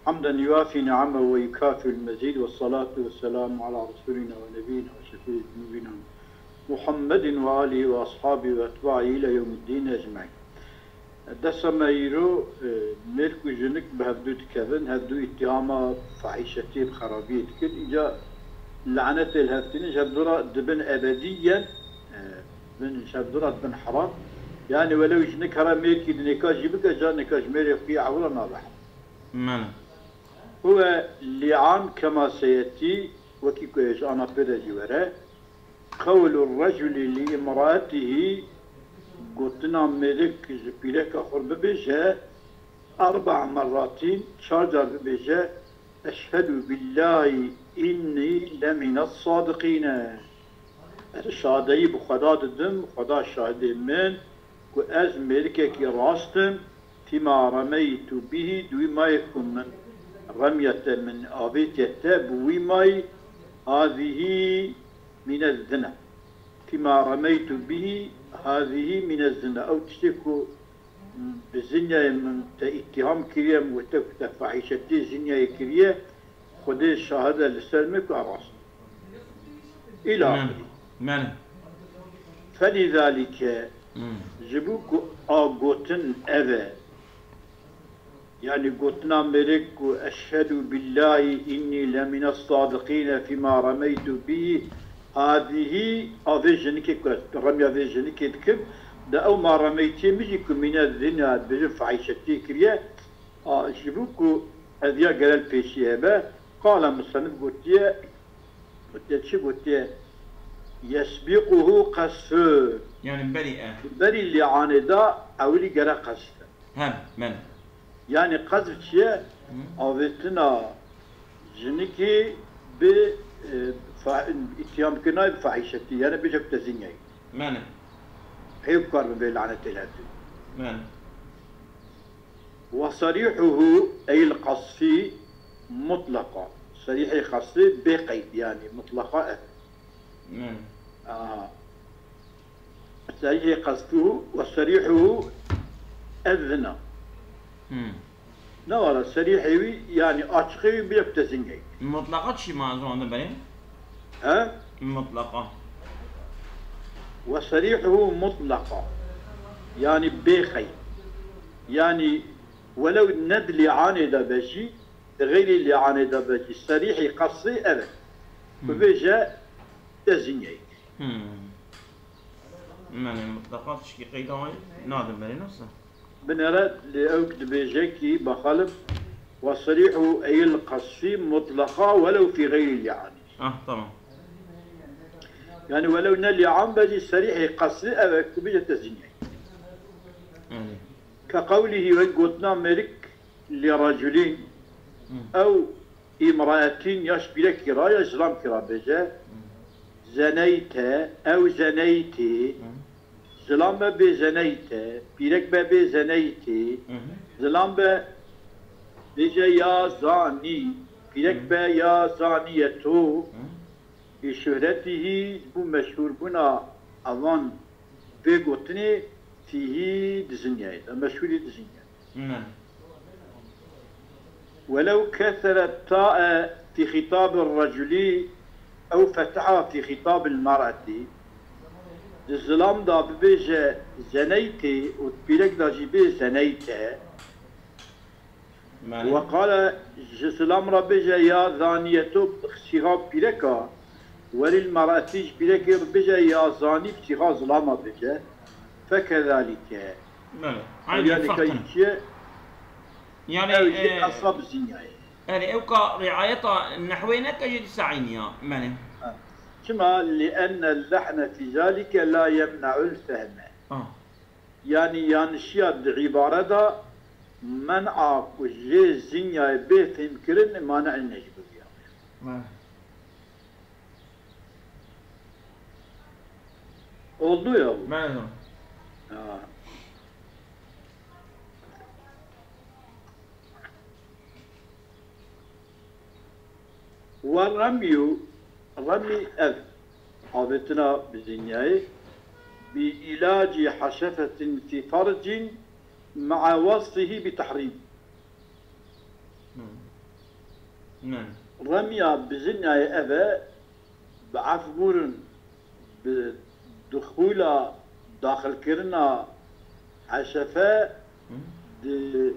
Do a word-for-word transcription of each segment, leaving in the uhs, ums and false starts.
حمدا يوافي نعمه ويكافئ المزيد، والصلاة والسلام على رسولنا ونبينا وشفيع ذنوبنا محمد وآله وأصحابه وأتباعه إلى يوم الدين أجمعين. Desa me îro, e, mêrk û jinik bi hevdû dikevin, hevdû îttihama fahîşetiyê bi xerabiyê dikin. Îca lanetê li hev tînin, ji hevdû re dibin ebedî yên, e, bin, ji hevdû re dibin heram. Yani welew jinik here mêrkî di nêka jî bike, ca nêka ji mêrê xwe yê ewil re nabe heram. Mene. Huwe lî'an kema seyetî, wekî ku ji ana pê de jî were. Qewlu rreculi li imraetihî, gotina mêrik ji pîreka xwe bibêje, erba merratîn, çar car bibêje, Eşhedû billahî înnî lemînes sadiqîne. Ez şahideyî bi Xweda didim, Xweda şahidê min, ku ez mêrikekî rast im, fîma remeytu bihî, di wî mayê ku min remya te, min avêtiye te, bi wî mayî, hazihî mîne zina. Fîma remeytu bihî, hazihî mîne zina. Ew tiştê ku bi zinyayê min te îttiham kiriye, min gote ku te fahîşetiyê zinyayê kiriye, Xwedê şahid e li ser min ku ev rast e. Îla Men, axirî. Men. Felîzalîke, Hmm. ji bo ku a gotin ev e, yani gotina mêrik ku eşhedû billahî înnî lemîne sadiqîne fîma remeytu bihî, hazihî, a vê jinikê ku ez remya vê jinikê dikim, de ew ma remeytiyê min jî ku mîne zina dibêjin fahîşetiyê kiriye, a, ji bo ku hediya gerel pêşî hebe, qala musennif gotiye, gotiye çi gotiye? Yesbîquhu qesfû. Yani berî e. Berî lîanê de ewilî gere qesf e. Hem, men. Yani qezf çi ye? Hı. Avêtina jinikê bi, e, fa-, îtîyamkirina bi fahîşetî, yani bêje ku te zînyayî. Men. Hê bikar bibê lanetê li hev du. Men. Ve sarîhuhu eyl qasfî mutlaqa. Serîhê qasfî bê qeyd, yani mutlaqa ev. Men. Aha. Serîhê qasfuhu ve serîhuhu ez zina. Hmm. Ne wala serîhê wî, yani açıqê wî bêje ku te zînyayî. Mutlaqa çi mana ziman de berê? He? Mutlaqa. Ve serîhuhu mutlaqa. Yani bê qeyd. Yani welew ne di lîanê de be jî, di xeyrî lîanê de be jî, serîhî qasfî ev e. Ku Hmm. bêje te zînyayî. Hmm. Menê mutlaqa tişkî qeyda wayî nadin berê, nasıl? Binêre lê ew dibêje kî baxalib ve serîhu eyl qasfî mutlaqa welew fî xeyrî lîanî. Ah, tamam. Yani welew ne lîan be jî serîhê qasfî ev e ku bêje te zînyayî. Yani. Ke qewlihî wek gotina mêrik li reculîn Hı. ew îmraetîn ya ji pîrekî ra ya ji zilamkî ra bêje, Hı. zeneyte, ew zeneytê, Hı. zilam be bê zeneyte, pîrek be bê zeneytê, Hı hı. zilam be bêje ya zanî, pîrek Hı. be ya zaniyeto, Hı. bi şuhretihî, ji bo meşhûrbûna evan vê gotinê, fîhî di zinyayê de, meşhûrî di zinyayê. Ne. Welew keseret ta'e fî xîtabir reculî ew fetaha fî xîtabil mar'etî, di zilam da bibêje zeneytê û di pîrek da jî bê zeneyte. Mane. Ve qale, ji zilam re bêje ya zaniyeto bi sîxa pîreka, welil mar'etî, ji pîrekê re bêje ya zanî bi sîxa zilama bêje. Fekezalike. Mane. Ew Aynı yani farklı. Kayî çi ye? Yani, Ew jî e, qesa bi zinyayê. Yani ew ka riayeta nehwê neke jî dîsa aynî ya. Mane. Ha. Çima? Li enne lehne fî zalike la yemne'ul fehme. Ah. Yanî yanişiya di îbare de men'a ku jê zinyayê bê fêmkirin, mane'ê ne ji bo vî ya. Me. Oldu ya bu. Me. Ha. Ve remyu, remî ev, avêtina bi zinyayê, bi îlacî heşefetin fî fercîn me'a wasfihî bi tehrîm. Hmm. Remya bi jinyayê ev e, bi efv bûrin, bi dixûla daxilkirina heşefe di,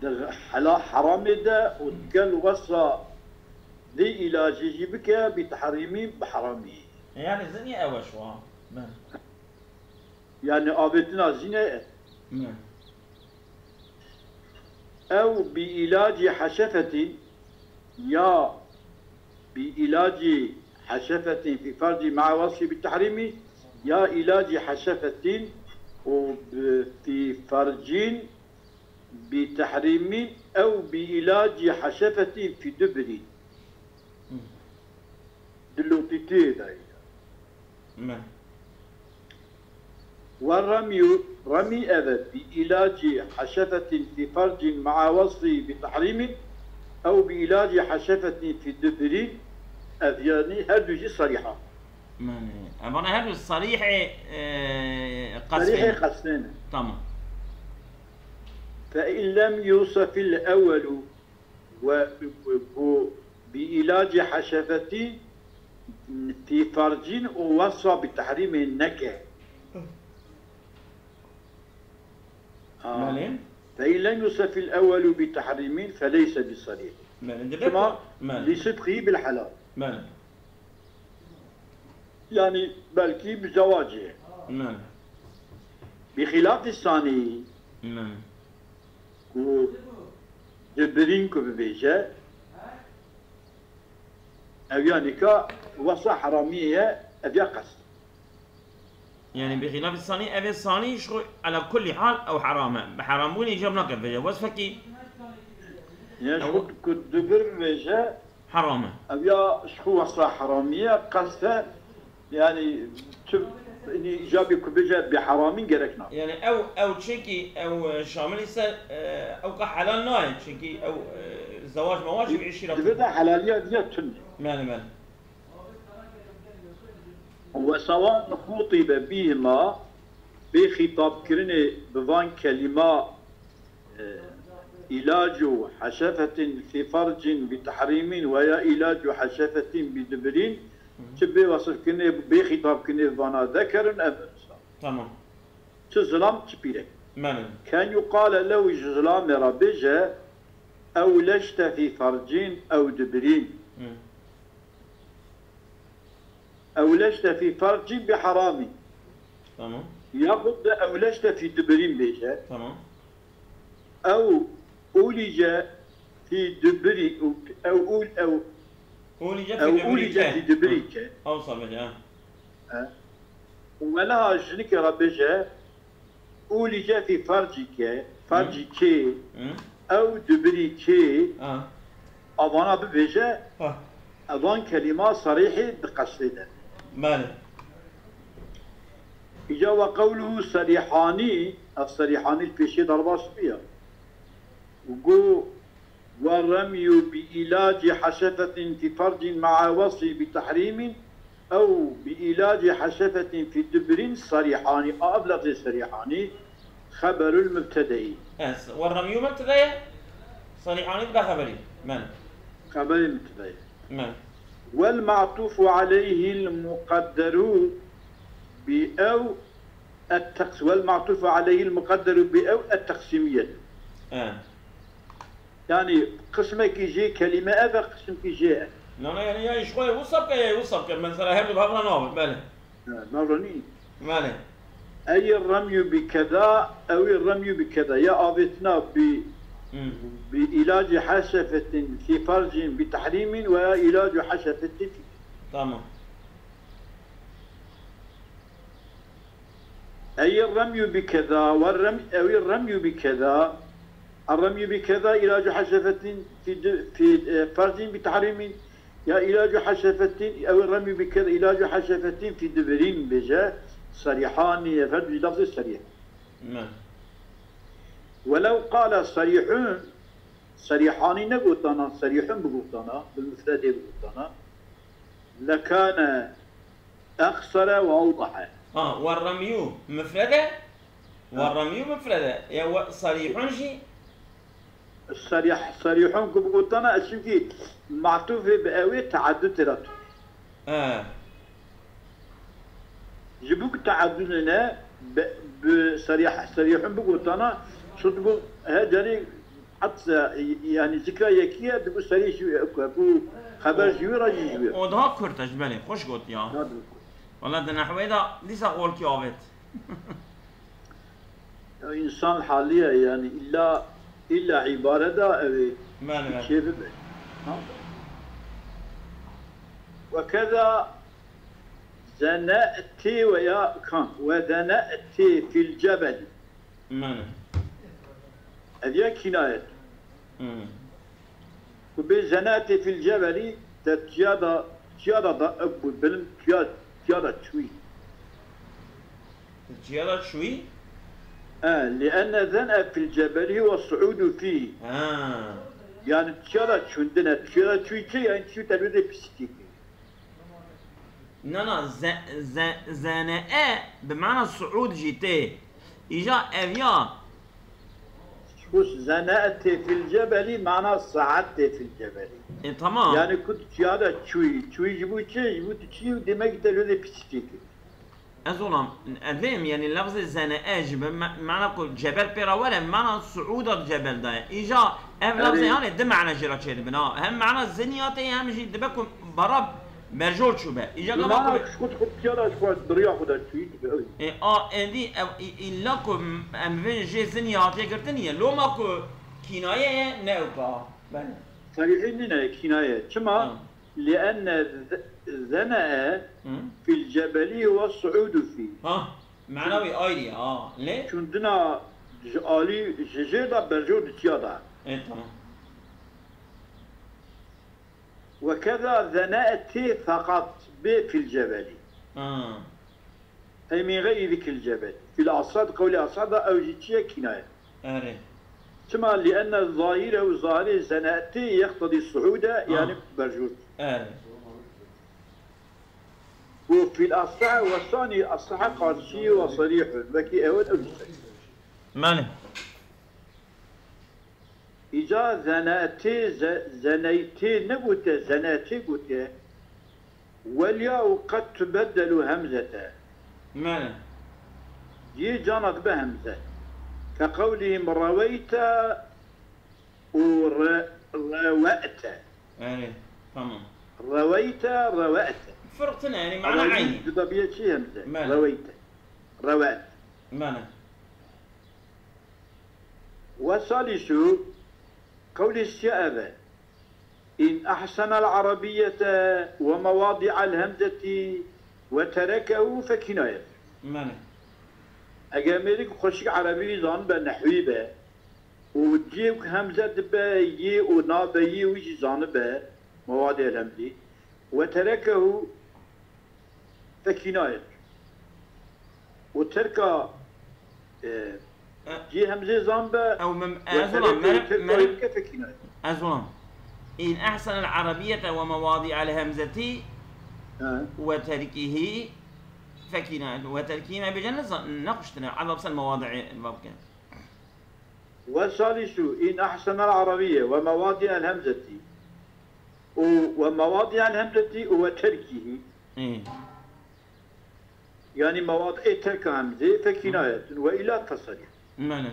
di hela heramê de û digel wesa vê îlacê jî bike bi tehrîmî, bi heramî. Yani zinî ew e şu an. Yani avêtina jî ne. Ew bi îlacî heşefetîn ya bi îlacî heşefetîn fî fercî mea wesfî bi tehrîmî ya îlacî heşefetîn û bi fî fercîn bi tehrîmîn ew bi îlacî heşefetîn fî dubirîn. Dilotîtiyê de ye. Me. Ve remyu, remî ev e, bi îlacî heşefetîn fî fercîn mea wesfî bi tehrîmîn ew bi îlacî heşefetîn fî dubirîn, ev yanî her du jî serîha. Me. Evana her du serîhê, e, qesfê Serîhê ne. Qesfê ne. Tamam. Fe in lem yusefil ewwelu Ve ku bi îlacê heşefetî fî fercîn û wesa bi tehrîmê neke. Ha. Belê. Fe in lem yusefil ewwelu bi tehrîmîn fe leyse bi sarîh. Belê. Dibe Çima? Belê. Li sidqî bil helal. Belê. Yani belkî bi zewacê. Belê. Bi xilafî sanî. Belê. Ku dubirîn ku bibêje, ev ya nika wesa heramiyê ye, ev ya qest. Yani bi xilafî sanî, ev ê sanî ji xwe ala kullî hal ew heram e. Bi herambûnê îcab nake bibêje. Wesfekî Ya ji ew xwe ku dubir bibêje, Heram e. Ev ya ji xwe wesa heramiye, qest e. Yani tu, yani, îcabê ku bêje bi heramîn gerek nake. Yani ew, ew çekî, ew, e, şamilî ser, e, ew ka helal nayê. Çekî ew, e, zewac mewac bi îşîra Divê de helaliya diye tune. Belê, belê. Ve sewan xutibe bihima, bê xîtabkirinê bi van kelîma, e, îlacu heşefetin fî fercin bi tehrîmin veya îlacu heşefetin bi dubirîn, çi bê wesifkirinê, bê xîtabkirinê bi vana zekerun em unsa. Tamam. Çi zilam, çi pîrek. Belê. Ken yuqale lew ji zilamê re bêje, ew leşte fî fercin ew dubirîn. Hı. Ew leşte fî fercî bi heramî. Tamam. Yaxud de ew leşte fî dubirîn bêje. Tamam. Ew ûlîce fî dubirî, ew ûl-, ew, Ûlîce ew fî dubirî ûlîce ke. Fî dubirî ke. Ew sabit, ha. He. Û wela jinikê re bêje, Ûlîce fî fercî ke, fercî kê, ew dubirî kê, evana bibêje, evan kelîma serîhê di qesrê de. Belê. Îca ve qewluhu serîhanî, ev serîhanî li pêşê derbas bûye. Û got, والرمي بإيلاج حشفة في فرج مع وصف بتحريم أو بإيلاج حشفة في دبر صريحان. A, ev lefzê serîhanî xeberul mübtedeyî. Evet, والرمي mübtedeyê, serîhanî dibe xeberî. Men. Xeberê mübtedeyê. Men. والمعطوف عليه المقدر بأو التقس-، والمعطوف عليه المقدر بأو التقسيمية. He. Yani qismekî jê kelîme ev e, qismekî jê ev. Na, na, yani ya ji xwe wisa bike, ya wisa bike. Mesela her du bi hev re nabin, belê. He, navranî. Belê. Ey remyu bi keda, ew ê remyu bi keda. Ya avêtina bi, Hmm. bi îlacî heşefetin fî fercin bi tehrîmin veya îlacu heşefetin fî. Tamam. Ey remyu bi keda, ve rem-, ew ê remyu bi keda. Erremyu bi keda îlacu heşefetin fî du-, fî, e, fercin bi tehrîmin ya îlacu heşefetin, ew ê remyu bi keda îlacu heşefetin fî dubirîn bêje, serîhanî, ev her du lafzê serîh. Me. Welew qale serîhun, serîhanî negotana, serîhun bigotana, bi mufredê bigotana, lekane Exsere ve awdahe. Ha, ve remyu mufrede, ve Ha. remyu mufrede. Ya ve sarihun jî. Serîh, serîhun ku bigotana, ez çimkî matûfê bi ewê teaddud tê de tû. He. Ji bo ku teaddudê ne, bi, bi serîh, serîhun bigotana, ço digo, he, carî at, yani zikra yekî ye, digo serîh jî, ku xeber ji wî re jî ji wî. O, o daha kurt e, ji belê, xweş got ya. Daha kurt. Wala di nehwê de dîsa xolkî avêt. Ya, însan halî ye, yani illa, illa îbare de ew ê Belê, belê. Çê bibe. Ha? Ve keza zene'tî ve ya kan. Ve zene'tî fil cebel. Belê. Ev ya kînayet. Hmm. Ku bê zenetê fil cebelî, te çiya da, çiya da, da, ew bû, bilim çiya, çiya da çûyî. Çiya da çûyî? E, li enne zen'e fil cebelî ve su'udu fî. Ha. Yani çiya da çûndine, çiya da çûyî çi, yani çû te lûdê pisîtî kir. Na, na, ze-, ze-, zene'e bi mana su'ud jî tê. Îja ev ya. Ku zene'tê fil cebelî, mana sa'attê fil cebelî. E, tamam. Yani ku tu çiya de çûyî, çûyî ji bo çi? Ji bo tu çî û demek te lûdê pisîtî kir. Ez olam, ez vêm, yani lafzê zene'e jî bi me-, mana ku cebel pê re were, mana su'uda cebel daye. Îja ev lafzê Erê. yani di mana jê re çêdibin ha. Hem mana zinyatê hem jî dibe ku bara berjor çûbe. Îja gava Mana ku ji xwe, ji xwe tiya da ji xwe diriya xwe de çûyî dibe. E, a, endî ev, î-, îlla ku em vê jê zinyatê girtin ye. Loma ku kînaye ye, ne ew ka. Belê. Serîhî nîne kînaye. Çima? Ha. Li'enne ze-, zene'e Hı. fil cebelî ve su'udu fî. Ha, mana wî ayrî, ha, lê? Çûndina ji alî, ji jêr de berjor di çiya de. E, tamam. Ve keza zene'tî feqat bê fil cebelî. Ha. Ey min geyri zikil cebel. Fil asad, qewlê asad da ew jî çi ye? Kînaye. Erê. Çima? Li enne zahîrehu, zahirê zenetê yeqtedî su'ude, Ah. yani berjûr. Erê. Û fil asah ve sanî asah qarşî ve sarîhun. Wekî ew ew jî sarîh. Mane. Îca zenetê, ze-, zeneytê negote, zenetê gote. Welya û qet tubeddelu hemzete. Mane. Yê cana dibe hemze. Ke qewlihim reweyte û re-, rewe'te. Erê, tamam. Reweyte, rewe'te. Firq tine, yani mana Reweyte eynî. Dibe biye çi hemze? Mane. Reweyte. Rewe'te. Mane. Ve salisu, qewlê siya ev e. In ahsenel arabiyete ve mevadi'el hemzeti ve terekehu fe kinayet. Mane. Eger mêrik xweşik erebî zanibe, nehwî be, û cihê ku hemze dibe yê û nabe yê wî jî zanibe, mevadi'el hemzî, ve terekehu, Fekînayet. Û terka, e, E, cî hemzê zan be, ew mem-, we ez olam, tereke, mere-, terka mere-, yê bike fekînayet. Ez olam. In ehsenel arabiyete ve mevadi'el hemzeti He. ve terkihi fekînayet. Ve terkihi me bêje ne zan-, ne xuştine. Elbet sen mevadi'ê vabke. Ve salisu in ahsenel arabiye ve mevadi'el hemzeti. Û ve mevadi'el hemzeti û ve terkihi. Hı. Yani mevadi'ê terka hemzê fekînayetun ve ila tasarîh. Mane.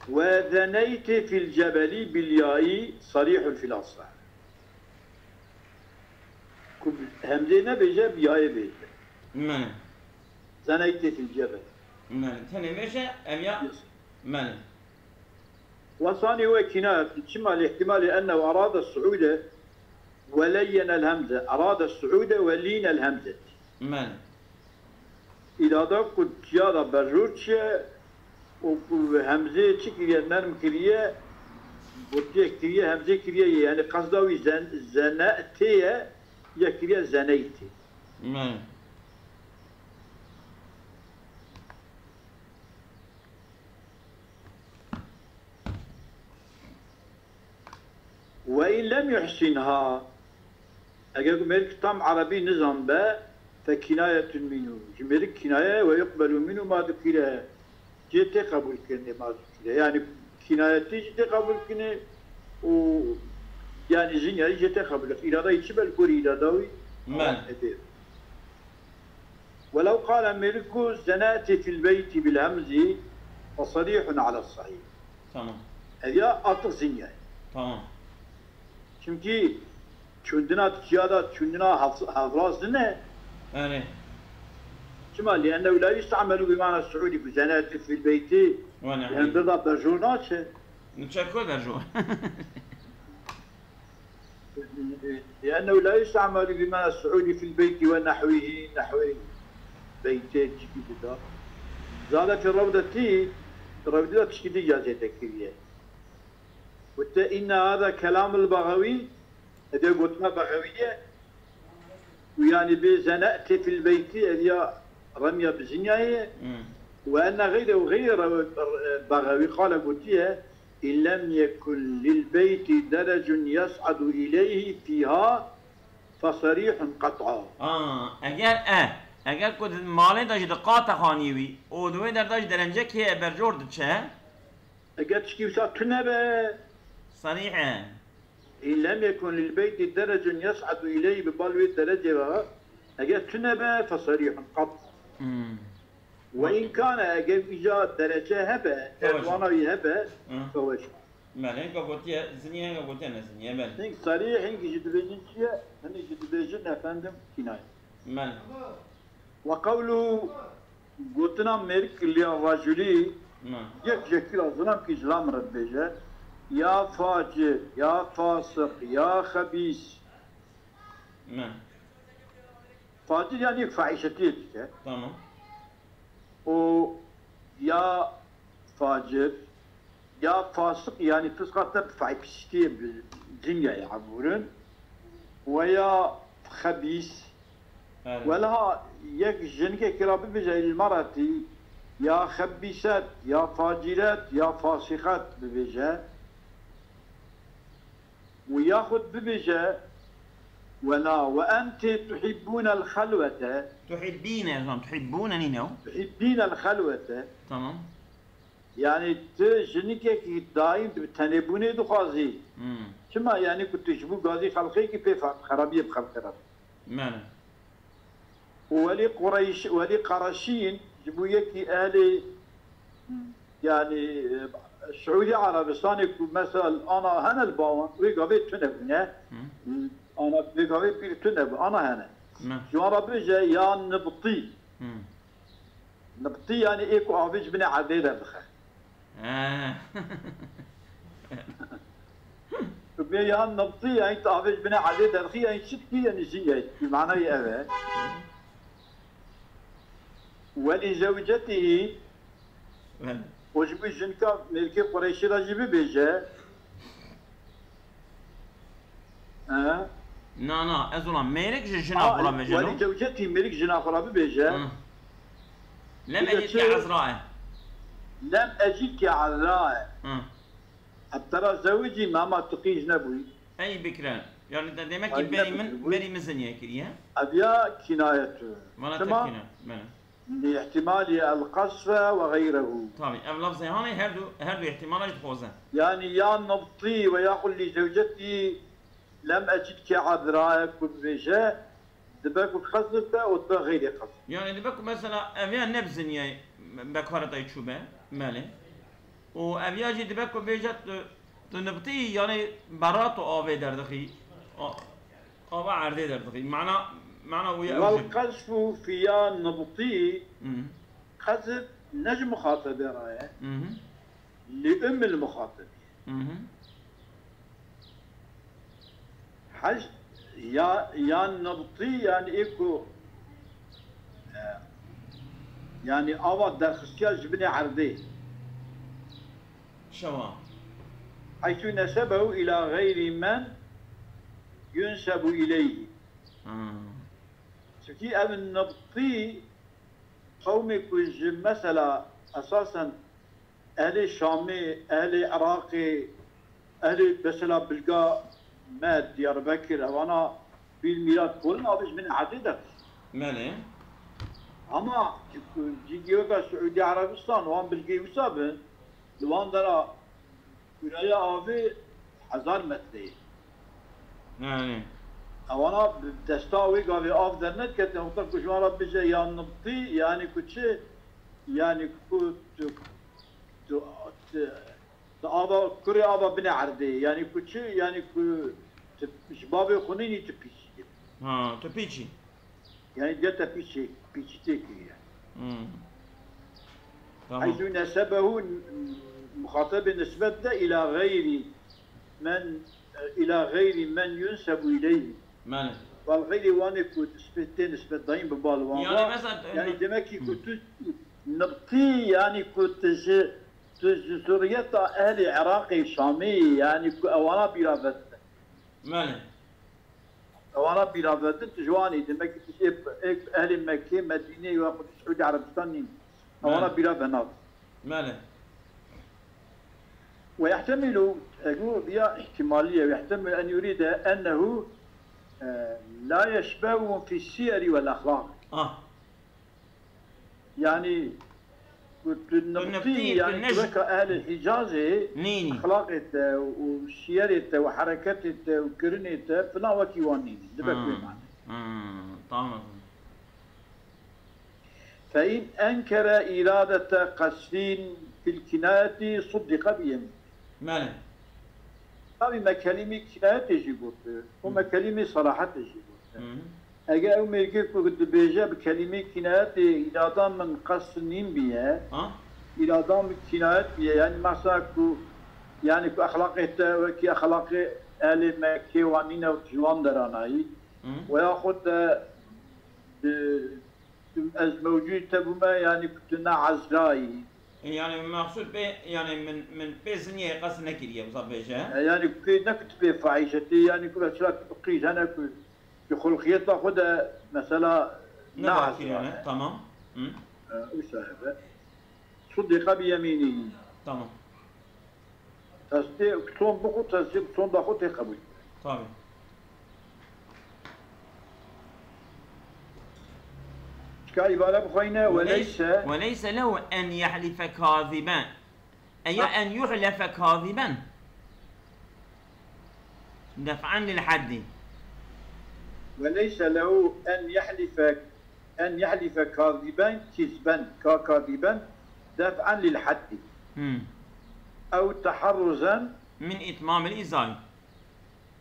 Ve zeneyte fil cebeli bil ya'i sarihun fil asah. Ku hemzê nebêje, bi yayê bêje. Mene. Zeneyte fil cebel. Mene. Tenê bêje, ev ya. Yes. Mene. Ve sanî ve kînayet, çima li ihtimalê ennehu erade su'ude ve leyyenel hemze, erade su'ude ve lînel hemzeti. Mene. Îrada ku çiya da berjor çiye û ku hemzê çi kiriye, nerm kiriye, gotiyek kiriye, hemzê kiriye, yani qesda wî zen-, zene tê ye, ya kiriye zeneytê. Mene. Ve in lem yuhsinha, eger ku mêrik tam erebî nizan be, fe kinayetun minhu. Ji mêrik kinaye ve yuqbelu minhu ma dukire. Jê tê qebûl kirinê mazûkî de. Yani kînayetî jî tê qebûl kirinê û yani jinyayî jê tê qebûl kirinê. Îradayî çi be li gorî îrada wî? Mel. Ewê. Welew qale Mêrik got, "Zenati fil beyti bil hemzi fe sarîhun ala sahîh." Tamam. Ev ya artık zinyayî. Tamam. Çimkî çûndina çiya da çûndina hev-, hevraz din e. Erê. Çima? Li ennehu la yustemelu bi mana su'udî ku zeneti fil beyti Ve nehwi. Li hundir da berjor naçe. Niçe ku berjor? Li ennehu la yustemelu bi mana su'udî fil beyti ve nehwîhî, nehwî beytê çikî dida. Zade fi rewdetî, rewdî da tişkî dî ya zêde kiriye. Gote, "Inne hada kelamul Bexewî", ev ê gotina Bexewî ye. Û yani bi zenete fil beyti, ev ya remiya bi zinyayê. Hmm. Ve enne geyre û geyre Bexewî qale gotiye, "In lem yekun lil beyti derecun yes'adu ileyhi fiha fe sarîhun qet'a." Ha, eger e, eger ku di malê de jî di qate xanî wî û di wê der de jî derencekê berjor diçe, Eger tişkî wisa tune be. Sarîh e. In lem yekun lil beyti derecun yes'adu ileyhi, bi bal wê derecê ve, eger tune be, fe sarîhun qet. Hmm. Ve in kane, eger îca derece hebe, Feweş. Erwana wî hebe, Hmm. feweş. Belê, hinga gotiye zinî, hinga gotiye ne zinî, belê. Hing sarîh, hingî jî dibêjin çi ye, hinî jî dibêjin efendim kînaye. Belê. Ve qewlu, gotina mêrik li racûlî, Na. Yek ji kî re zilam kî ji la min re dibêje, ya facir, ya fasiq, ya xebîs. Ne. Facir yani yek fahîşetiyê dike. Tamam. Û ya facir, ya fasiq, yani fisqa te bi fahîşetiyê bi cinyayê ebûrin. Ve ya xebîs. Erê. Wela yek jinikekî ra bibêje il meretî, ya xebîset, ya faciret, ya fasîqet bibêje. Û yaxud bibêje, wela, "Ve enti tuhibbûnel xelwete." Tuhibbîne, zan, tuhibbûne nîne o. Tuhibbînel xelwete. Tamam. Yani tu jinikekî daîm tu bi tenêbûnê dixwazî. Hmm. Çima? Yani ku tu ji bo gazî xelqê kî pê fe-, xerabiyê bi xelqê re. Mene. Û welî Qureyş, welî Qereşîn ji bo yekî ehlê, yani, e, Siûdî Erebistanê ku mesela ana hene li ba wan, wê gavê tune bûne. Hı. Ana vê gavê pîr tune bû, ana hene. Ne. Ji wan re bêje ya nibtî. Hı. Nibtî yani ê ku avê ji binê erdê derdixe. He. Tu bê ya nibtî, yani tu avê ji binê erdê derxî, yani çi dikî, yani jin ye. Manayê ev e. Welî zewcetihî, Evet. û ji bo jinka mêrikê Qureyşî re jî bibêje. He? Na, na, ez wila mêrik ji jina xwe re bêje, welî no? Zewcetî, mêrik jina xwe re bibêje. Hı. Lem ecid ke ezrae. Lem ecid ke ezrae. Hı. Ebtera zewicî, mama tu qîz nebûyî. Ey bikre. Yani de-, demek ki berî min, berî min zinyê kiriye. Ev ya kînayet e. Vana Çima? Tevkîne. Bene. Li ihtimalî el qesfe ve geyrehu. Tabii, ev lafzê hanê her du, her du ihtimala jî dixwaze. Yani ya nibtî ve ya qul li zewcetî lem ecid ke ezrae ku bibêje, dibe ku qezf be û dibe xeyrê qezf. Yani dibe ku mesela ev ya ne bi zinyayê bekaretayê çûbe, belê. Û ev ya jî dibe ku bêje tu, tu nibtî, yani bera tu avê derdixî. A-, ava erdê derdixî. Mana, mana wê ew jî. Wel qezfu fi ya nibtî, Hı. Qezf ne ji muxatebê re ye. Hı hı. Li ummil muxatebî. Hı hı. Hej ya, ya nibtî, yani ê ku, e, yani ava derxistiya ji binê erdê. Şewa. Heytû nesebehu ila geyri men yunsebu ileyhi. Ha. Çimkî ev nibtî qewmê ku ji mesela esasen ehlê Şamê, ehlê Iraqê, ehlê mesela bilga me Diyarbekir, evana bîl mîrat borin avê ji min erdê derxist. Belê. Ama cîgiyeka Siûdî Erebistan, wan bilgê wisa bin, li wan dera kureya avê hezar metre ye. Yani. Ewana bi desta wê gavê av dernediketin, wexta ku ji wan re bêje ya nibtî, yani ku çi, yani ku tu, tu, tu, tu ava, kurê ava binê erdê, yani ku çi, yani ku tu ji bavê xwe nînî tu pîçî. Ha, tu pîçî. Yani diye te pîçî, pîçî tê kiriye. Hmm. Tamam. Heysu nesebehu, muxatebê nisbet de ila gayri men, ila gayri men yunsebu ileyhi. Mane. Bal gayri wanê ku nisbet tê nisbet dayîn bi bal wan. Yani mesela, yani demek ki ku tu nibtî, yani ku tu ji, tu ji zuriyeta ehlê Iraqê Şamê, yani ku ewana bîra vedin. Mane. Ewana bîra vedin, tu ji wan î, demek ki tu ê, ê ehlê Mekkê, Medînê ya xwe Siûdî Erebistan nîn. Ewana bîra ve nav. Mane. Ve yehtemilu, ego ya ihtimaliye, ve yehtemilu en yuride ennehu, e, la yeşbehu fi siyeri vel ahlak. Ah. Yani, tu nibtî, yani, tu weka ehlê Hicazê, exlaqê te û şiyerê te û hereketê te û kirinê te filan wekî wan nînî. Dibe ku mane. Hmm, tamam. Fe in enkere iradete qesrîn fil kinayetî suddîqe bi yemîn. Mane. Tabii me kelimî kinayetê jî gote. Û me kelimî sarahetê jî gote. Hı. Eger ew mêrgê ku dibêje bi kelimê kinayetê îrada min qesd nîn biye, îrada min kinayet biye, yani mesela ku, yani ku exlaqê te wekî exlaqê ehlê Mekkê wan nîne û ji wan deranayî, Hı. Weya xwe te, e, ez mewcûd te bûme, yani ku tu ne ezrayî. E, yani mexsûd pê, yani min, min pê ziniyê qesd nekiriye, wisa bêje. E, yani ku ne ku tu pê fahîşetî, yani ku mesela tu bi qîz hene ku Ji xulqiyeta xwe de mesela ne ezra ne, tamam. Hı. E, wisa hebe. Suddîqe bi yemînî. Tamam. Tesdî, son bixwe, tesdîq, sonda xwe tê qebûl. Tabii. Çika îbare bixweyne, ve leyse. Ve leyse lehu en yehlife kaziben. Eya en yuhlefe kaziben. Def'an lil haddi. Ve leyse lehu en yehlife, en yehlife kaziben, kizben, ka kaziben, def'an lil haddi. Hmm. Ew teharruzen. Min itmamil izay.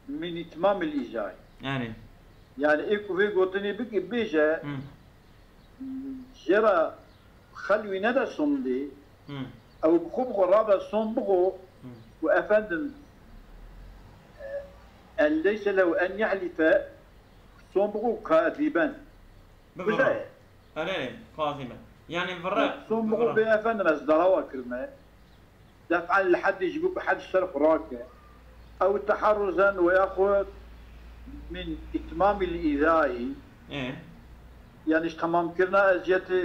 Min itmamil izay. Yani. Yani, ê ku vê gotinê bike, bêje, Hmm. Jê re xelwî nede sondê, Hmm. ew bi xwe bi xwe rabe son bixwe Hmm. û efendim, e, en leyse lehu en yehlife, son bixwe kazîben. Bi Kuza vira. ye. Erê, kazîben. Yani vira, Son bixwe vira. bê efendim ez dalawa kirime. Def'an li heddê ji bo ku hed ji ser xwe rake. Ew teharruzen weya xwe min îtmamî li îzayî. Ê. Yani ji temamkirina eziyetê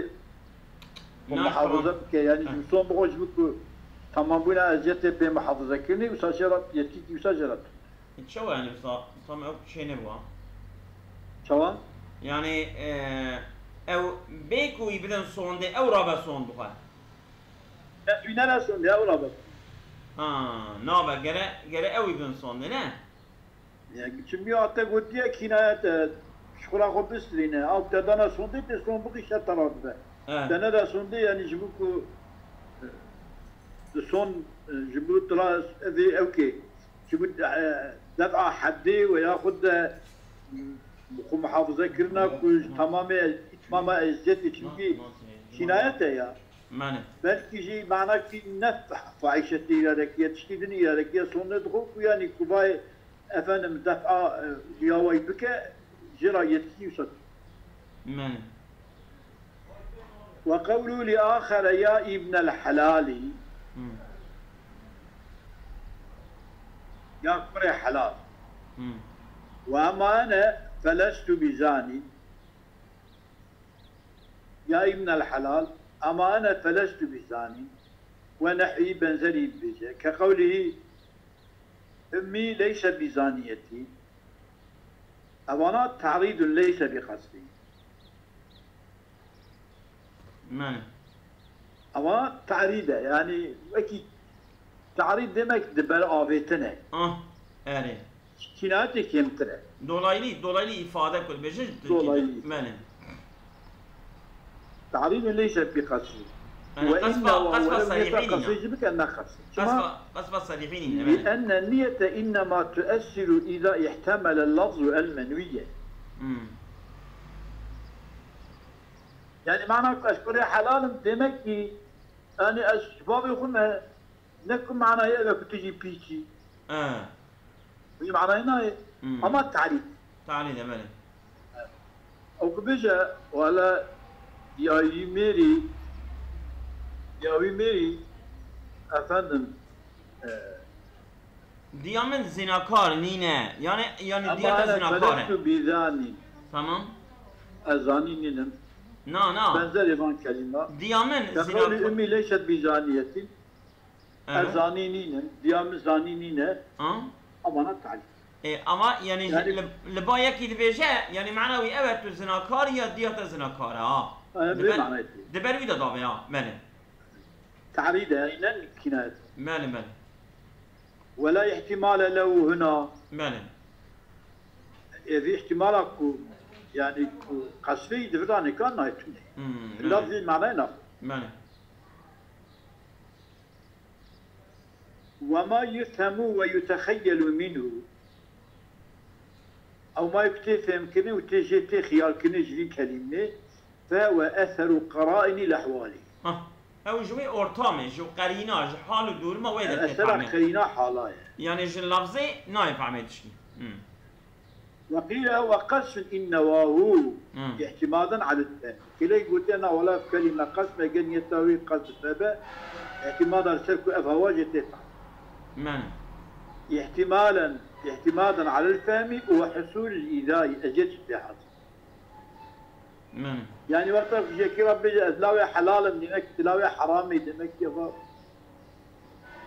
xwe Naş muhafaza tamam. bike. Yani Heh. ji son bixwe ji bo ku temambûna eziyetê bê muhafazekirinê wisa jê re yetkîkî wisa jê re tune. Çawa yani wisa tam ew çê nebûa? Çawa? Yani, e, ew bê ku wî bidin sondê, ew rabe sond bixwe. Ne, tu ne resûn ya, wila bak. Ha, nabe, gere, gere ew bin sondê, ne? Ya, çimkî ya te gotiye kînayet e, ji xwe ra xwe bistirîne. Ew te dana sondê, te son bixî şer te ra dibe. Evet. Te neda sondê, yani ji bo ku, e, di son, e, ji bo tu ra evê ew kê. Ji bo, e, def'a heddê we ya xwe de, e, xwe muhafaza kirina ku ji tamamê, îtmama eziyetê, çimkî kînayet e ya. Mane. Belkî jî manakî ne fahîşetê îradekiye, tiştî din îradekiye, sonê dixwe ku yanî ku vay efendim def'a, e, ya way bike, jê ra yetkî wisa. Mane. Ve qewlû li axere ya îbnel helâlî, Hmm. ya kurê helal. Hmm. Ve ema ene felestu bizanî. Ya Îbn el-Helal, ama ene felestu bizanî, we nehwî benzerî dibêje. Ke qewlihî, Ümmî leyse bizaniyetî. Evana ta'rîdun leyse bi qesdî. Mane. Ama tarîd e. Yani wekî tarîd demek di ber avêtin e. Ah, erê. Kînayetê kêmtir e. Dolaylı, dolaylı ifade ku dibêjin. Dolaylı. Mane. Tarîd leyse bi qasî. Yani qesfa, qesfa serîhî nîne. Qasî jî bike ne qasî. Qesfa, qesfa serîhî nîne. لأن النية إنما تؤثر إذا احتمل اللفظ المنوي. Hmm. Yani mana ez kurê helalim demek ki yani ez ji bavê xwe me ne ku manayê ev e ku tu jî pîkî. He. Wî manayê nayê. Hmm. Ama tarîd. Tarîd e, belê. Ew ku bêje, wala ya wî mêrî, ya wî mêrî, efendim, e, Diya min zinakar nîne. Yani, yani diya te zinakar e. Ama ana bîzanî. Tamam. Ez zanî nînim. Na, na. Benzerê van kelîma. Diya min zinakar. Ûmî leyset bîzaniyetin. Evet. Ez zanî nînim, diya min zanî nîne. Ha? Ama ne talî. E, ama yani, yani li, li ba yekî dibêje, yani mana wî ev e, tu zinakar ya diya te zinakar e, ha. E, diber, manayê. Diber wî de dabe, ha, belê. Tarîd e, inen kînayet. Belê, belê. Wela ihtimale lehu huna. Belê. Êdî ihtimala ku, yani ku qesfê di vira nêkan nayê tune. Hmm, lafzî manayê naxwe. Belê. وما يفهم ويتخيل منه. Ew ma ku tê fêmkirin û tê jê tê xiyalkirin ji vî kelîmê, fe we eseru qeraînî lehwalî. Hah. Ew ji wê ortamê, ji qerîna, ji hal û duruma wê de tê fehmê. Esera qerîna hala ye. Yani ji lafzê nayê fehmê tiştî. Hmm. وقيل هو قصف إن نواه اعتمادا على الفهم. Kêlek gotiye na wala ev kelîme qesf e, ger niyeta wî qesf hebe, îtimada li ser ku ev hewa jê tê fehmê. Men. احتمالا، اعتمادا على الفهم وحصول الإيذاء، eziyet jî tê hasil. Men. Yani wexta ku yekî re bêje ez lawê helal im, demek ki tu lawê heram î, demek ki eva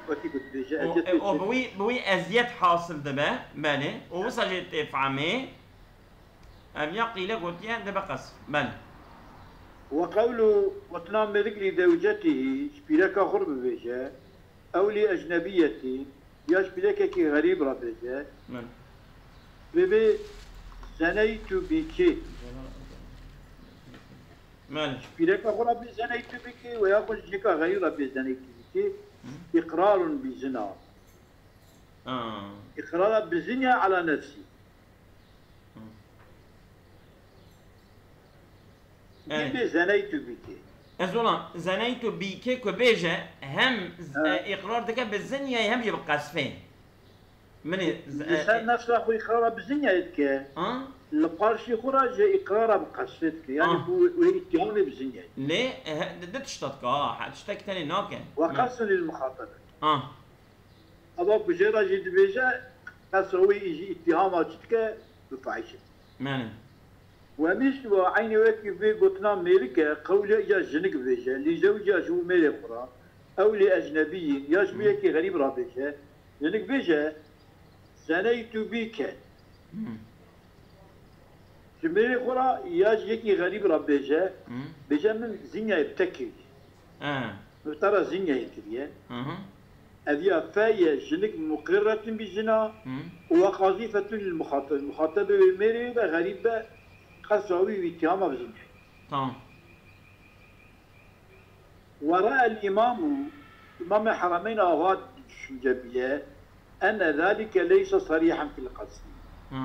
Wekî ku dibêje, û, eziyet e, pê û bi wî, bi wî eziyet hasil dibe, belê. Û wisa jê tê fehmê. Ev ya qîle gotiye, dibe qesf. Belê. Ve qewlu, gotina mêrik lî zewcetihî, ji pîreka xwe re bibêje, ew lî ecnebiyetî, ya ji pîrekekî xerîb re bêje, Belê. bibê zeneytu bîkî. Belê. Pîreka xwe re bê zeneytu bikî, ve ya xwe ji nika xerîb re bê zeneytu bikî, îqrarun bi zina. Ha. Îqrara bi zinya ala nefsî. Yani. Bê zeneytu bikî. Ez ola zeneytu bîkê ku bêje hem z- Ha. e, îqrar dike bi zinyayê hem jî bi qesfê. Min ê z- Li ser e, nefsa xwe îqrara bi zinyayê dike. Ha? Li qarşî xwe re jî îqrara bi qesfê dike. Yani Ah. bu wê îttihamê bi zinyayê. Lê e, he- di tişta dike ha, he- tiştek tenê nake. Ve qesdun lil muxatabe. Ha. Eva ku jê re jî dibêje, qesra wî jî îttihama çi dike, bi fahîşe. Yani. Ve mîst ve eynî wekî vê gotina mêrik e, qewlê ya jinik bêje, lî zewciya ji bo mêrê xwe re, ew lê ecnebiyîn, ya ji bo yekî xerîb re bêje, jinik bêje, zeneytu bîke. Hmm. Ji mêrê xwe re ya ji yekî xerîb re bêje, Hmm. bêje min zinyayê bi te kiriye. He. Min bi te re zinyayê kiriye. Hı hı. Ev ya fe ye jinik muqirretun bi zina Hı. û we qazîfetun lil muxateb. Muxatebê wê mêrê be xerîb be qesra wî wî îttihama bi zinyayê. Tamam. Ve ra'el îmamu, Îmamê Heremeyn ava düşünce biye, enne zalike leyse sarîhen fil qesfi. Hı.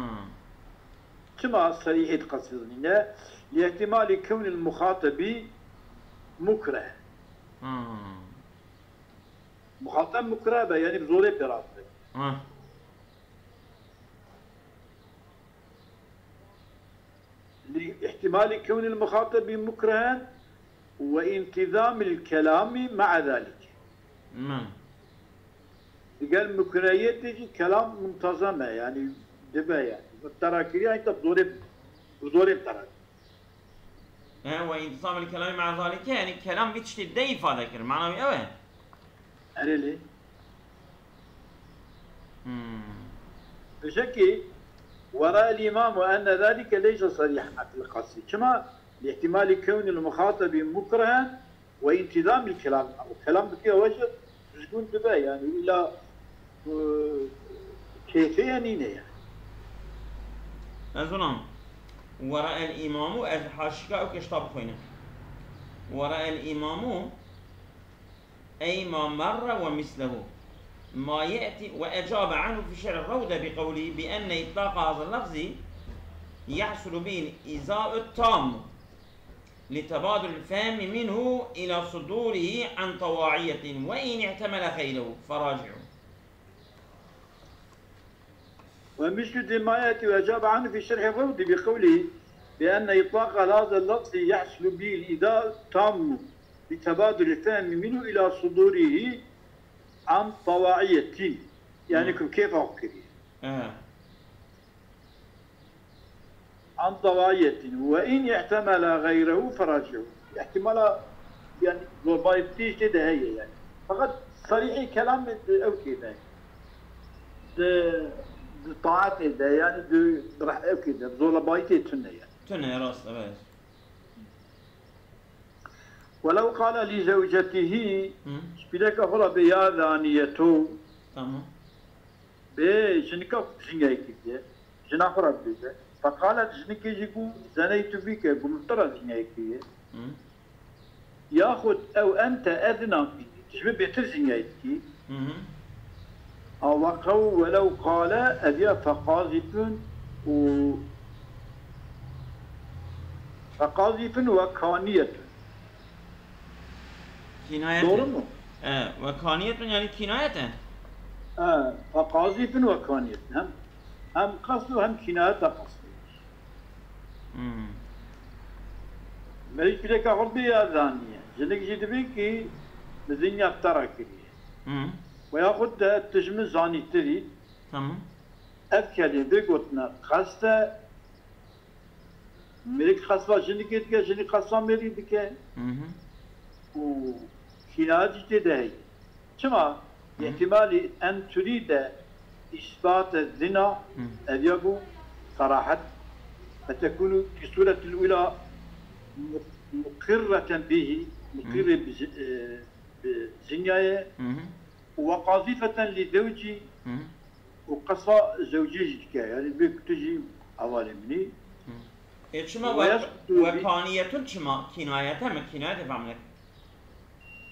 Çima sarîhê di qesfê de nîne? Li ihtimali kewnil muxatebi mukreh. Hı. Muxateb mukreh be, yani bi zorê pê rabe. Hı. Li ihtimali kewnil muxatebi mukrehen ve intizamil kelami ma'a zalik. Hı. Digel mukrehiyetê jî kelam muntazam e, yani dibe yani. Muttera kiriye, yani bi zorê, bi zorê muttera. He, ve intizamil kelami ma'a zalike, yani kelam vî tiştî de îfade kir. Mana wî ew e. Erê lê. Hmm. Dibêje ki, wera el îmamu enne zalike leyse sarîhen fil qesfi. Çima? لاحتمال كون المخاطب مكرها وانتظام الكلام. O kelam dike weş e, düzgün dibe, yani illa, e, keyfiye nîne yani. Ez ona. ورأى الإمام, ez haşika ew kişta bixwînim. ورأى الإمام أي ما مر ومثله ما يأتي، وأجاب عنه في شرح الروضة بقوله بأن إطلاق هذا اللفظ يحصل به الإيذاء التام لتبادر الفهم منه إلى صدوره عن طواعية وإن احتمل غيره فراجعه. ومثل ما يأتي وأجاب عنه في شرح الروضة بقوله بأن إطلاق هذا اللفظ يحصل به الإيذاء التام لتبادر الفهم منه إلى صدوره عن طواعية. Yani ku kêfa xwe kiriye. Ee, عن طواعية وإن احتمل غيره فراجعه. Îhtimala, yani zorbayî tê de heye yani. Fakat sarîhî kelam di ew kê de. Di, di taetê de yani di, di reh-, ew kê de. Zorbayî tê tune yani. Tune, rast, evet. ولو قال لزوجته, Hı. ji pîreka xwe re bê ya zaniyeto, Tamam. bê jinika jinyayê kiriye, jina xwe re bêje. Feqalet, jinikê jî got, zeneytu bîke, got, min te re jinyayê kiriye. Hı. Yaxud ew ente edna mînî, ji min bêtir jinyayê dikî. Hı hı. Awa qew welew qale, ev ya feqazifun û feqazifun ve kaniyetun. Kinayet. Doğru mu? E, ve kaniyetun yani kinayet e. Ha, feqazifun ve kaniyetun. Hem, hem qasd û hem kinayet de qasd. Hmm. Merî pîreka xwe bê ya zaniye. Jinik jî dibê ki bi zinya te re kiriye. Hmm. Ve yaxud de tu ji min zanîtirî. Tamam. Ev kelîm vê gotine qeste, mêrik qesva jinikê dike, jinik qesva mêrî dike Hı hı. û kînayet jî tê de heye. Çima? Hı. Îhtimalî en turîde îsbate zina, Hı. ev ya bû serahet, fetekûnû fî sûretil ula mu-, muqirreten bihî, muqirrê bi zi-, e, bi zinyayê, Hı hı. û ve qazîfeten lî zewcî, Hı hı. û qesa zewcê jî dike, yani bê ku tu jî hevalê min î. E, çima Ve ve, yaskutu ve bi- kaniyetun çima? Kinayete mi? Kinayete famlek.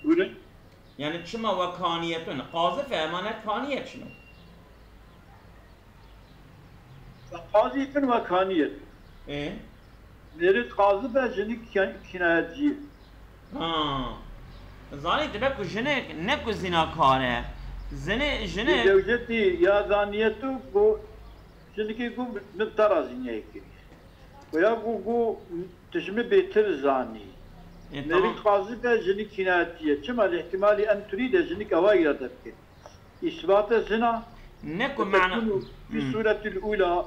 Buyurun. Yani çima ve kaniyetun? Qazife emane kaniyet çima? Qazîfin ve kaniyet. E? Mêrik qazif e, jinik kî-, kînayetcî. Ha. Zanî dibe ku jinik ne ku zinakar e. Zini, jinik. Zewcetî ya zaniyetu ku jinikê ku min te re zinyayê kiriye. Ku ya ku, ku tu ji min bêtir zanî. E, tamam. Mêrik qazif e, jinik kînayetî ye. Çima? Li îhtimalî en turî de jinik ewa îrade dike. Îsbate zina. Ne ku mana. Tekunu fî Hmm. suretil ula.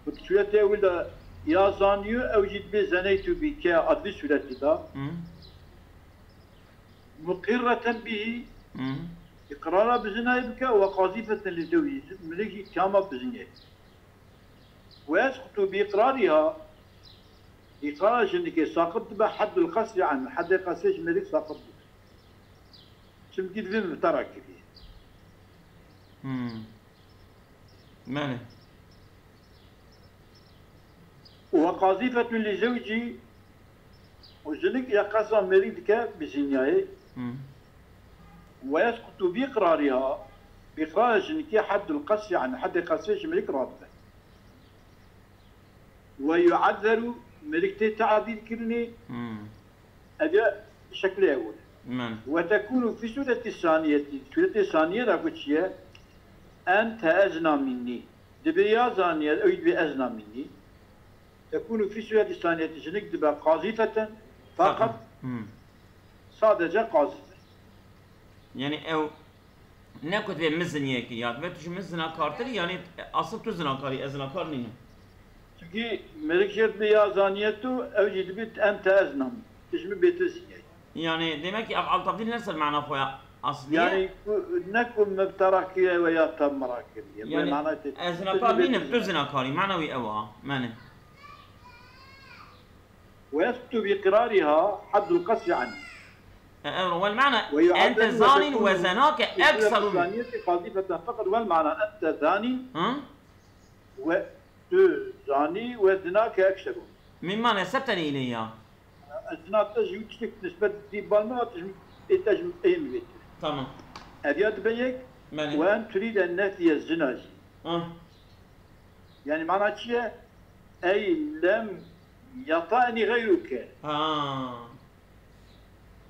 Bi surete ula ya zaniyo, ew jî dibê zeneytu bîke, adli suretî da. Hmm. Muqirreten bihî, Hmm. îqrara bi zinayê bike, we qazîfeten li zewcî, milik jî îtihama bi zinê. We yesqutu bi îqrariha, îqrara jinikê saqit dibe, heddul qesri anhu, heddê qesrê ji mêrik saqit dibe. Çimkî divê min te re kiriye. Hmm. Belê. Û we qazîfetun li zewcî, û jinik ya qesa mêrik dike bi zinyayê. Hmm. We yesqutu bi îqrariha, bi îqrara jinikê heddul qesri, yani heddê qesrê ji mêrik radibe. Ve yu'ezzeru, mêrik tê te'zîr kirinê, Hmm. ev ya şeklê ewil. Men. Ve tekunu fî suretî saniyetî, suretê saniye de ku çi ye? Ente ezna minnî. Dibê ya zaniye, ew jî dibê ezna minnî. Tekunu fî suretî saniyetî, jinik dibe qazîfeten, fakat Hmm. sadece qazîfe. Yani ew ne ku divê min ziniyekî ya, divê tu ji min zinakartir, yani asıl tu zinakarî, ez zinakar nînim. Çimkî mêrik jê dibê ya zaniyetu, ew jî dibê ente ezna min. Tu ji min bêtir ziniyekî. Yani demek ki ev altafî ne ser mana xwe ya asliye. Yani ku, ne ku min te re kiriye we ya te min re kiriye. Yani Mana tê. ez zinakar nînim, tu zinakarî, mana wî ew a, mene. ويثبت بإقرارها حد القذف عنه. والمعنى أنت ويعدد زان وتكون وزناك في صلة أكثر من الزانية قاذفة فقط، والمعنى أنت زاني ها؟ و tu زاني وزناك أكثر. مما نسبتني إليه. Zina te ji wî tiştek nisbet dî bal me, tu ji ê te ji ê min bêtir. Tamam. Ev ya dibe yek, Belê. وأن تريد نفي الزنا jî. Ah. Yani mana çi ye? Ey lem yata'ni gayruke. Ha.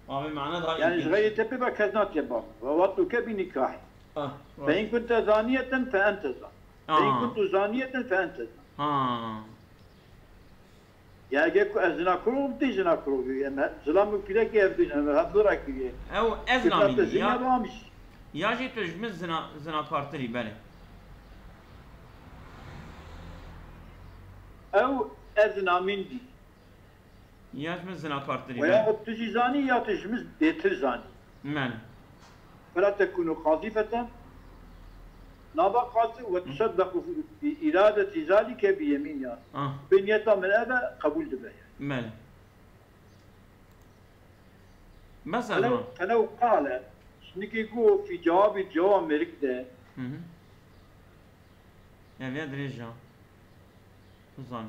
Abi mana daha Yani ji ilginç. gayrê te pê ve kes natiye bal. Ve watluke bi nikahî. Ah. Fe in kunte zaniyeten fe ente zan. Fe in Ah. kuntu zaniyeten fe ente zan. Ha. Ya eger ku ez zinakorok bim, tê zinakorok bî. Em he- zilam û pîrekê ev bîn, em hevdora kiriye. Ew ez Kifrete namîn zina ya. bamiş. Ya jî tu ji min zina, zinakartirî belê. Ew ez namîn dî. Ya ji min zinakartirî Ve belê. ya tu jî zanî ya tu ji min bêtir zanî. Men. Fela tekunu qazîfeten. Naba qazî ve tuseddequ bi îradeti zalike bi yemîn ya. Ah. Bi niyeta min eve qebûl dibe. Belê. Mesela Felew, felew qale. Jinikê ku fî cewabî cewa mêrik de. Hı hı. Ev ya dirêj ya. Tu zanî.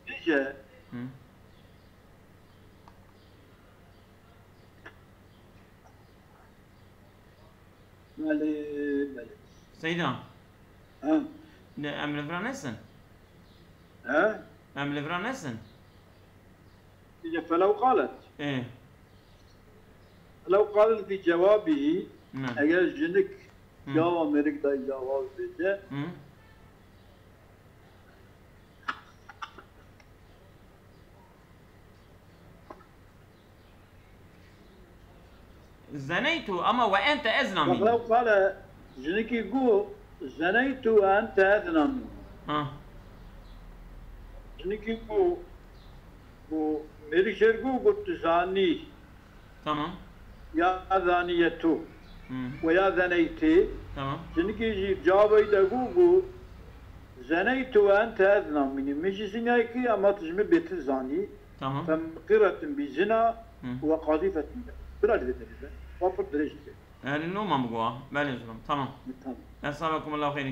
Dije. Hı. Belê, belê. Seyda. Ha. Ne, em li vira nesin? Ha? Em li vira nesin? Dije felew qalet. Ê. Felew qalet fî cewabî, Ne. Eger jinik Hı. cewa mêrik de cewab bêje. Hı. Zeneytu ama ve ente ez namîn. Felew qale, jinikî gu zeneytu ve ente ez namîn. Ha. Jinikî gu, gu mêrik jêr gu, gu tu zanî. Tamam. Ya zaniyetu. Hı. Ve ya zeneyti. Tamam. Jinikî jî cewabê de gu, gu zeneytu ve ente ez namînî. Min jî zina kir, ama tu ji min bêtir zanî. Tamam. Fe muqirretun bi zina Hı. ve qazîfetun. Bira li vê derê de. Wa pir dirêj dike. Ehlî noma bigwa. Belê zulum. Tamam. Tamam. Esabakumullahu xeyrin.